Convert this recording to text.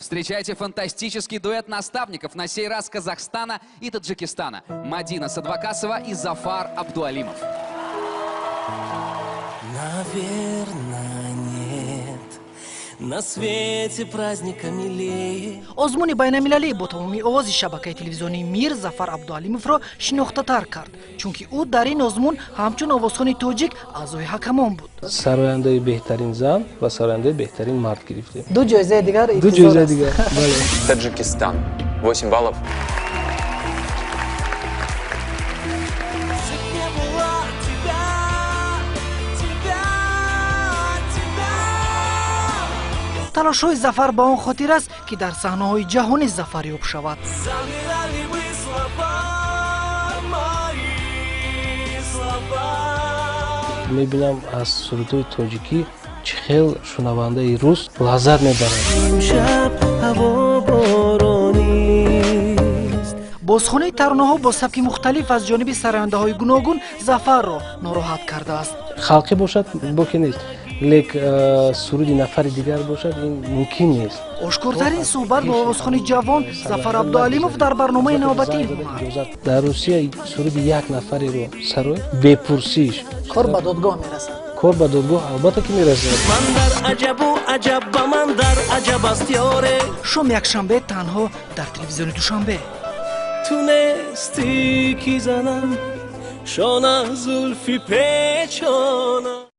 Встречайте фантастический дуэт наставников, на сей раз Казахстана и Таджикистана. Мадина Садвакасова и Зафар Абдуалимов. Наверное, нет на свете праздника милее. Озмуни байнамилалӣ бо тамоми овози шабакаи телевизионии Мир Зафар Абдуалимовро шинохтатар кард, чунки ӯ дар ин озмун ҳамчун овозхони тоҷик аъзои ҳакамон буд. Сарояндаи беҳтарин зан ва сарояндаи беҳтарин мард гирифтем. Ду ҷоизаи дигар. Ду ҷоизаи дигар, бале. Таджикистан. 8 баллов. Не было тебя, тебя, тебя. Талошҳои Зафар ба он хотир аст, ки дар саҳнаҳои ҷаҳонӣ зафарёб шавад. Замирали бы слова мои, слова. Мебинам, аз сурудҳои тоҷикӣ чӣ хел шунавандаи рус лаззат мебарад. Имшаб ҳаво боронист. Бозхонии таронаҳо бо сабки мухталиф аз ҷониби сарояндаҳои гуногун Зафарро нороҳат кардааст. Халқӣ бошад, боке нест, лек суруди нафари дигар бошад, ин мумкин нест. Ошкортарин суҳбат бо овозхони ҷавон Зафар Абдуалимов дар барномаи навбатии ҳунар. Дар Русия суруди як нафареро сарой бепурсиш, кор ба додгоҳ мерасад. Кор ба додгоҳ албатта ки мерасад. Ман дар аҷабу аҷаб, ба ман дар аҷаб аст ёре. Шом якшанбе танҳо дар телевизиони Душанбе. Ту нестӣ, ки занам шона зулфи печона.